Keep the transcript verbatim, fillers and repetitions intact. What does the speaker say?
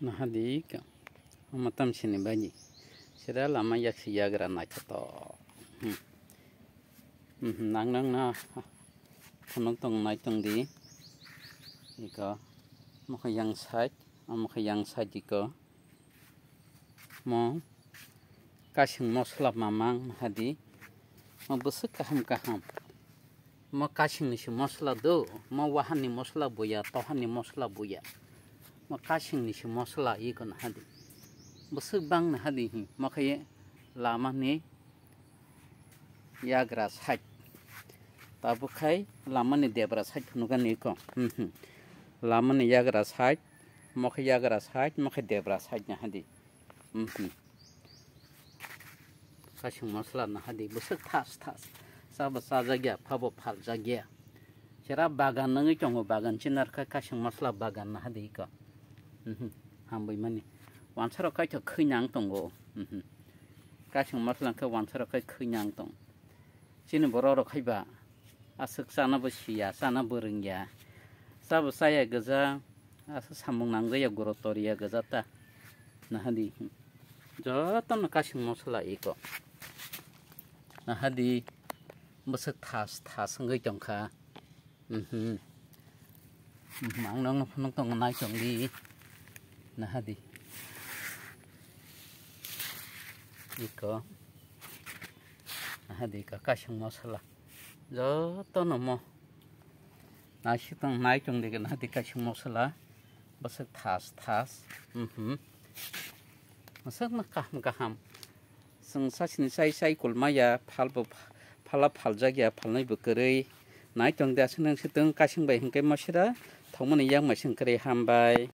Nahadi ka, ama tamsini bagi. Sira lama yaksi yagra naithotok. Hmm. Hmm, nang nang na phunuk tong nai tong di. Iko, mokha yang side, amokha yang side iko. Mo kasing mosla mamang hadi. Mo bwswk kaham kaham. Mo kasing ni se mosla do, mo wahan ni mosla buya, tohan ni mosla buya. Mo kasing ni se mosla iko na hadi. Bwswk bang na hadi hi, mo khe lama ni yagra side. Tabuk khai lama ni debra side phunukani iko. Hmm, hmm. Lama ni yagra side, mo khe yagra side, mo khe debra side na hadi. Hmm, hmm. Kasing mosla na hadi bwswk thas thas. Sabo chajakya, phabo phaljakya. Sera bagan nangwi tongo, bagan chinar kha kasing mosla bagan na hadi iko. Hmm, hmm. Hambai mani. Wansarok kaitor khwi nang tongo. Hmm, hmm. Kasing mosla khe wansarok khai khwi nang tong. Chini borok rok khai ba aswk chana bo siya, chana bo rwngya. Chabo chaya gwja, aswk samung nangjaya goro toriya gwja ta. Nahadi jotono kasing mosla iko. Nahadi bwswk thas thas wngwi tongkha. Mhm. Mhm, ang nokno phunuk tongo nai tongdi. Nahadi. Iko. Nahadi ka kasing mosla. Jotono mo. Naisik tong nai tongdi ka nahadi kasing mosla. Bwswk thas thas. Mhm. Bwswk ma kaham kaham. Chwng sasini sai sai kulmaya, phalbo phala phaljakya, phalnaibo kwrwi. Nai tongdi aswk nang swtwng kasing bai hwnkhe mosra thokmani yakmai swng kwrwi hambai.